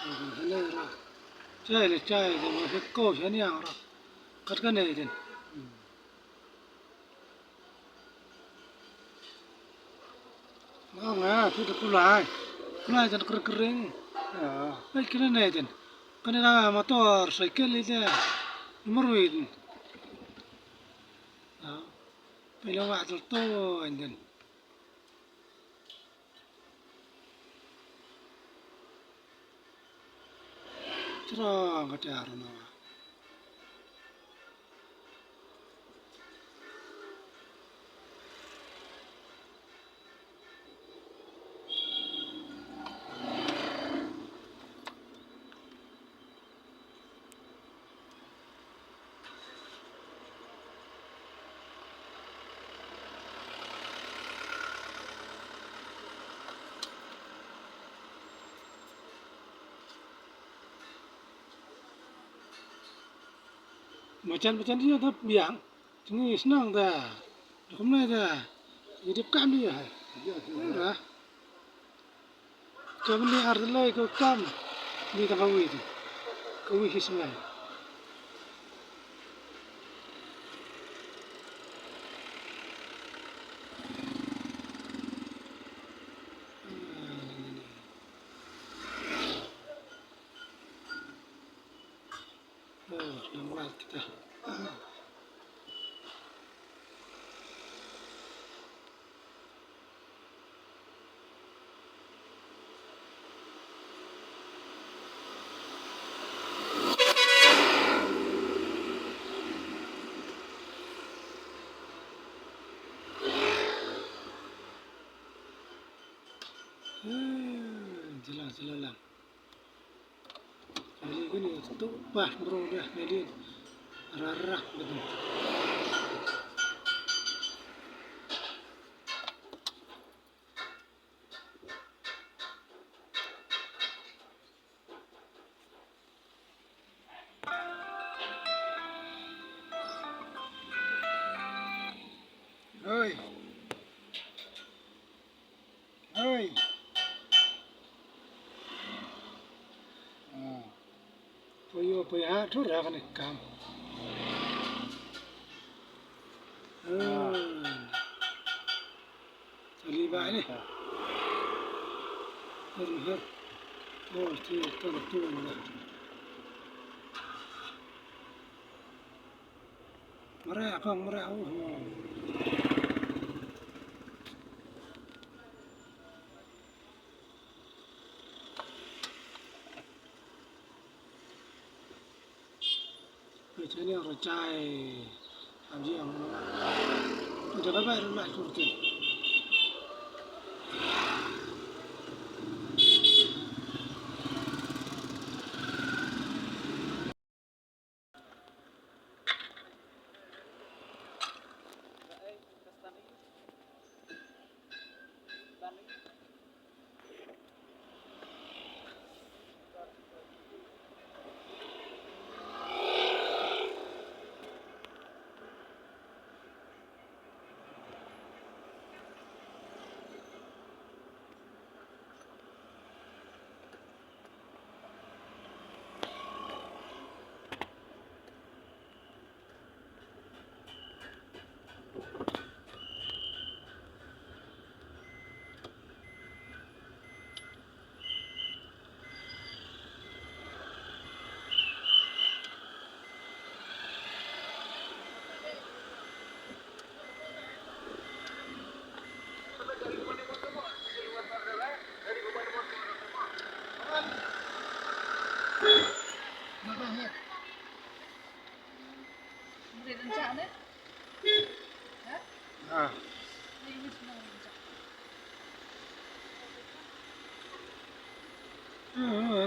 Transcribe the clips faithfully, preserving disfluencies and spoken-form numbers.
Hynrei ra. Chai le chai de mo ko shaniang ra. Kat kane din. Nga nga tu tu kulai. Kulai jan kering kering. Ya. Baik kena ne jan. Kena na motor cycle ida. Nomor win. Ya. Pila wa tu tu jan. Chra nga te arna. Machan machan dia ta biang. Tingi snang ta. Kumne ta. Idip kam dia hai. Ra. Kam ni ar lai ko kam. Ni ta kawi tu. Kawi hi sngai. Oh, nang lat kita. Hmm, jelas, jelas lah. Neli kini tu bah bro dah neli rarah betul. Oi. Oi. Ah. Poyo poya tu ra kan kam. Ah. Tali ba ni. Har har. Oh, ti tu tu na. Mare akong mare oh. Ni chani ro chai. Am ji am. Ni da ba ro na surtin. Ah.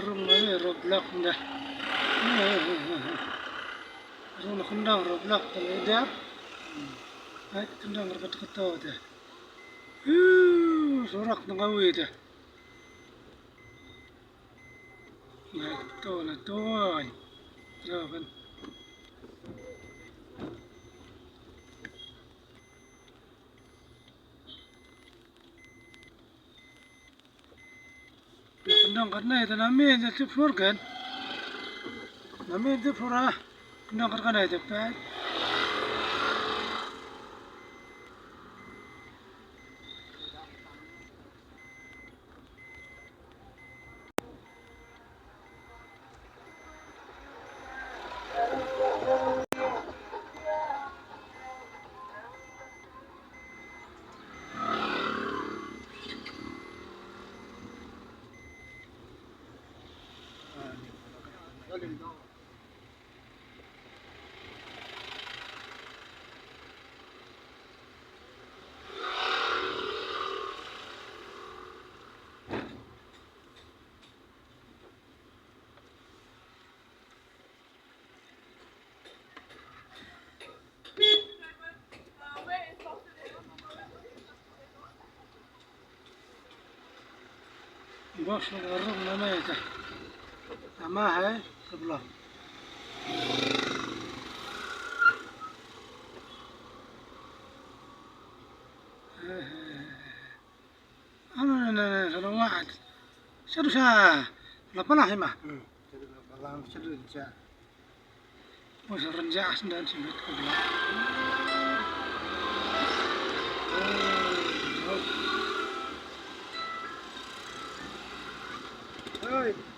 Rum na roadblock na. Rum na kundang roadblock ta le da. Ai kundang roadblock ta ta. Surak na kawi ta. Ngai to la to. Lo kan. Lo kan. Nang kat nai ta na mi je tip flor kan. Na mi tip flor ah. Nang kat kan nai tip pet. Bos, lada rung na me ta. Ama hai, sebelum. Ano na na na sa na wa. Sa du sa. La pala hai ma. Hmm. Sa du la pala, sa du sa. Bos, rynjah sendang simet ko bla. Oi.